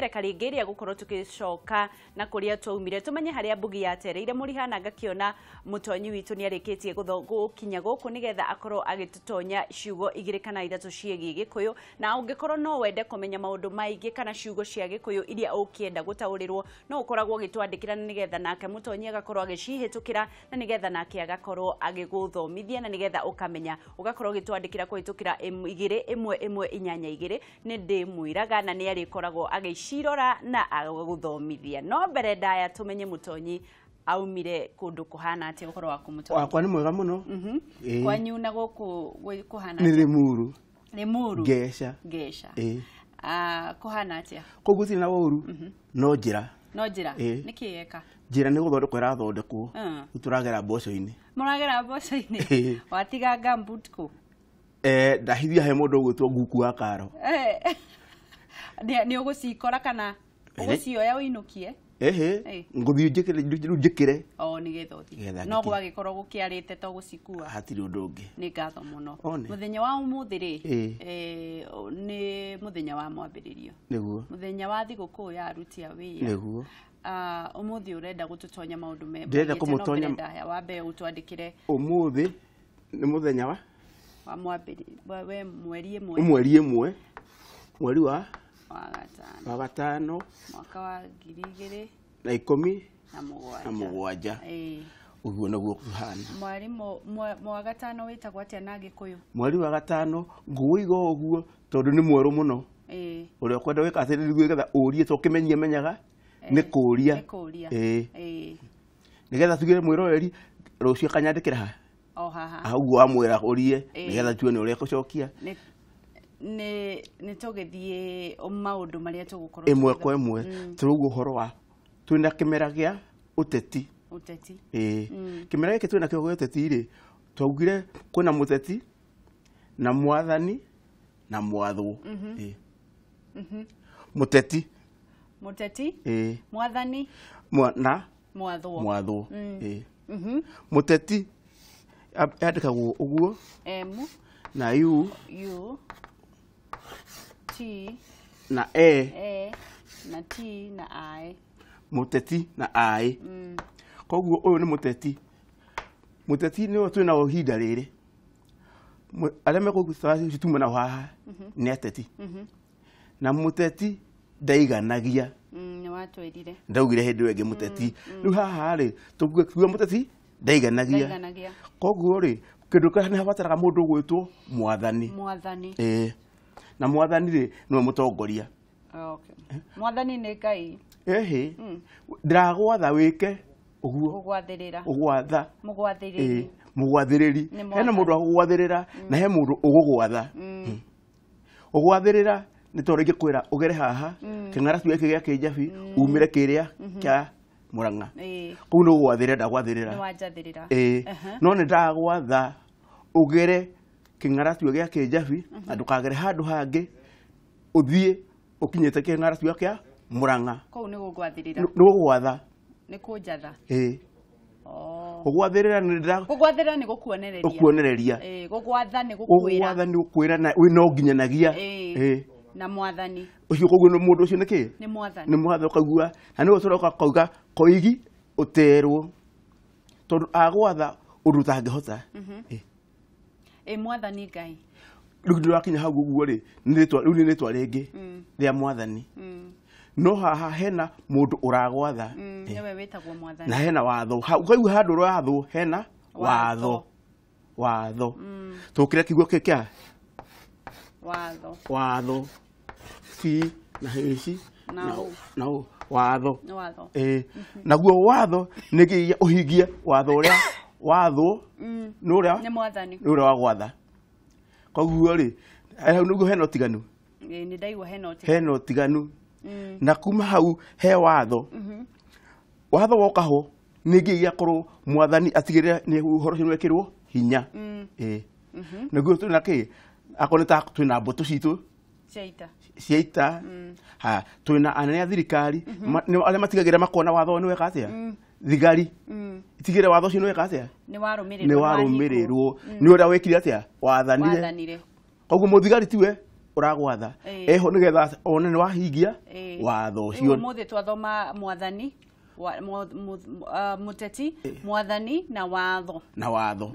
Reka rĩngĩ rĩa gũkorwo tũgĩcoka na kũrĩa twaumire, tũmenye harĩa mbugi yatereire mũrihana. Ngakĩona mũtonyi witũ nĩ arĩkĩtie gũkinya gũkũ nĩgetha akorwo agĩtũtonya ciugo igĩrĩ kana ithatũ ciĩgiĩ Gĩkũyũ. Na ũngĩkorwo no wende kũmenya maũndũ maingĩ kana ciugo cia Gĩkũyũ iria ũkĩenda gũtaũrĩrwo, no ũkoragwo ũgĩtwandĩkĩra nĩgetha nake mũtonyi agakorwo agĩcihĩtũkĩra, na nĩgetha nake agakorwo agĩgũthomithia, na nĩgetha ũkamenya. Ũgakorwo ũgĩtwandĩkĩra kũhĩtũkĩra 21182. Nĩ ndĩmwĩraga na nĩ arĩkoragwo agĩcirora na agagũthomithia. No mbere ndaya, tũmenye mũtonyi aumire kũndũ kũhana atĩa. Ũhoro waku, mũtonyi? Wakwa nĩ mwega mũno. Ĩĩ. Kwanyu na gũkũ kũhana Nĩ atĩa? Rĩmuru. Rĩmuru. Ngeca. Ngeca. Ĩĩ. Ah, kũhana atĩa? Kũu gũtirĩ na ũru, no njĩra. No njĩra? Ĩĩ. Nĩ kĩ eka? Njĩra nĩ gũthondekwo ĩrathondekwo. Rĩu tũragera mboco-inĩ. Mũragera mboco-inĩ? Ĩĩ. Watiga gumboot kũ? Eh, ndahithia he mũndũ ũgwĩtwo Nguku wa Karo. Eh. Nĩ ũgũcikora kana ũgũcioya ũinũkie? Ĩhĩ. Ĩĩ. Ngũthiĩ njĩkĩre rĩu njĩkĩre. O nĩgetha ũthiĩ. Nĩgetha No njĩkĩre. gwagĩkorwo gũkĩarĩte to gũcikua? Hatirĩ ũndũ ũngĩ. Nĩ ngatho mũno. One. Mũthenya wa ũmũthĩ rĩ, Ĩĩ. nĩ mũthenya wa mwambĩrĩrio, Nĩguo. mũthenya wa thigũkũ ya aruti a wĩra. Nĩguo. Ah, ũmũthĩ ũrenda gũtũtonya maũndũ me Ndĩrenda maigĩte, no kũmũtonya- mbere ndaya wambe ũtwandĩkĩre. Ũmũthĩ nĩ mũthenya wa Wa mwambĩrĩrio, we mweri 1. 1, mweri wa Wa gatano. Wa gatano. Mwaka wa ngiri igĩrĩ na ikũmi na mũgwanja. Na mũgwanja. Ĩĩ. Ũguo nĩguo kũhana. Mwarimũ, mwa gatano wĩtagwo atĩa na Gĩkũyũ? Mweri wa gatano ngũũiga ũguo tondũ nĩ mwerũ mũno. Ũrĩa ũkwenda gwĩka atĩ nĩguo getha ũrie, to kĩmenyia menyaga nĩ kũũria. Nĩ kũũria. Ĩĩ. Ĩĩ. Nĩgetha tugire mwĩroreri rũciũ akanyandĩkĩra ha O haha. ha ũguo wamwĩra ũrie, Ĩĩ. nĩgetha tuone ũrĩa ekũcokia. Nĩ tũgĩthiĩ maũndũ marĩa tũgũkorwo Ĩmwe tũgĩtho- kwa ĩmwe. Tũrauga ũhoro wa twĩna kĩmera gĩa ũteti. Ũteti. Ĩĩ, kĩmera gĩkĩ twĩna kĩo gĩa ũteti rĩ, twaugire kwĩna mũteti na mwathani na mwathwo. Ĩĩ. Mũteti. Mũteti. Ĩĩ. Mwathani. Na Mwathwo. Mwathwo. Ĩĩ. Mũteti yandĩkagwo ũguo. M. Na U. U T. Na E. E na T na I. Mũteti na I. Koguo ũyũ nĩ mũteti. Mũteti nĩwe twĩ nao ihinda rĩrĩ. Arĩa mekũguca tuma nao haha nĩ ateti. Na mũteti ndaiganagia. Nĩ watwĩrire. Ndaugire hĩndĩ ĩyo ĩngĩ mũteti rĩu haha rĩ, tũkuga mũteti ndaiganagia. Ndaiganagia. Koguo rĩ, kĩndũ kĩrĩa nĩ habataraga mũndũ ũgwĩtwo mwathani. Mwathani. Ĩĩ, na mwathani rĩ, nĩwe mũtongoria. Okay. Mwathani nĩ Ngai? Ĩhĩ, ndĩragwatha wĩke ũguo. Gũgwathĩrĩra. Ũgwatha. Mũgwathĩrĩri. Ĩĩ, mũgwathĩrĩri. Nĩ Hena mũndũ wa gũgwathĩrĩra na he mũndũ ũgũgwatha. Ũgwathĩrĩra nĩ tondũ ingĩkwĩra ũgere haha kĩng'aracu gĩkĩ gĩa Kĩnjabi, umĩre kĩrĩa kĩa Mũrang'a. Kũu nĩ ũgwathĩrĩra, ndagwathĩrĩra. Nĩ wanjathĩrĩra. Ĩĩ. No nĩ ndagwatha ũgere kĩng'aratua gĩa Kĩnjabi na ndũkagere handũ hangĩ, ũthiĩ ũkinyĩte kĩng'aratua kĩa Mũrang'a. Kũu nĩ gũgwathĩrĩra. Nĩ gũgwatha. Nĩ kũnjatha. Ĩĩ. Oh. Ũgwathĩrĩra nĩ ndĩra Gũgwathĩrĩra nĩ gũkuonereria. Ũkuonereria. Ĩĩ, gũgwatha nĩ gũkwĩra. Ũgwatha nĩ gũkwĩra na wĩ no nginyanagia. Ĩĩ. Na mwathani? Ũcio koguo nĩ mũndũ ũcio nĩ kĩ? Nĩ mwathani. Nĩ mwathani, ũkaigua na nĩwe tũroka kauga koigi ũterwo tondũ agwatha ũndũ ũtangĩhota. Ĩĩ. Ĩ, mwathani Ngai? Rĩu ndĩrakinya hau ũguo rĩ, nĩ rĩtwa rĩu, nĩ rĩtwa rĩngĩ rĩa mwathani. No haha hena mũndũ ũragwatha. Ĩĩ. Nĩwe wĩtagwo mwathani. Na hena watho. Ũkaigua handũ ũrathwo hena watho. Watho, tũkĩre kiugo kĩ kĩa Watho. Watho, C na H. Na U. Na U. Watho. Nĩ watho. Ĩĩ, naguo watho nĩ nginya ũhingie watho ũrĩa wathwo nĩ ũrĩa Nĩ mwathani. Nĩ ũrĩa wagwatha. Koguo rĩ, hau nĩguo hena ũtiganu. Ĩĩ, nĩ ndaigua hena ũtiganu. Hena ũtiganu. Na kuma hau he watho. Watho woka ho nĩ nginya akorwo mwathani atigĩrĩre nĩ ũhoro ũcio nĩwekĩrwo hinya. Ĩĩ, nĩguo twĩna kĩ, akorwo nĩ ta twĩna mbũtũ citũ Cia ita. Cia ita. Ha twĩna anene a thirikari, arĩa matigagĩrĩra makona watho nĩ weka atĩa, thigari itigĩrĩre watho ũcio nĩ weka atĩa. Nĩ warũmĩrĩrwo. Nĩ warũmĩrĩrwo nĩ ũrĩa wĩkire atĩa, wathanire. Wathanire. Koguo mũthigari tiwe Ũragwatha eho nĩgetha one nĩ wahingia watho ũcio. Ũmũthĩ twathoma mwathani mũteti, mwathani na watho. Na watho.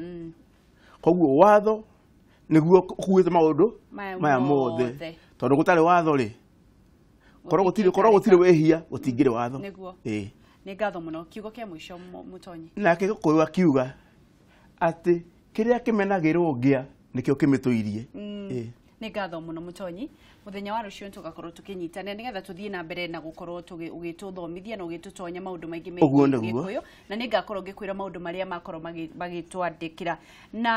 Koguo watho nĩguo ũkuĩte maũndũ maya mothe, tondũ gũtarĩ watho rĩ, korwo gũtirĩ wĩhia gũtingĩrĩ watho. Nĩguo. Nĩ ngatho mũno. Kiugo kĩa mũico, Mũtonyi. Nake Gĩkũyũ akiuga atĩ kĩrĩa kĩmenagĩrwo ngĩa nĩkĩo kĩmĩtũirie. Nĩ ngatho mũno, Mũtonyi. Mũthenya wa rũciũ tũgakorwo tũkĩnyitanĩra nĩgetha tũthiĩ na mbere na gũkorwo ũgĩtũthomithia na ũgĩtũtonya maũndũ maingĩ megiĩ Gĩkũyũ, na nĩ ngakorwo ngĩkwĩra maũndũ marĩa makorwo magĩtwandĩkĩra na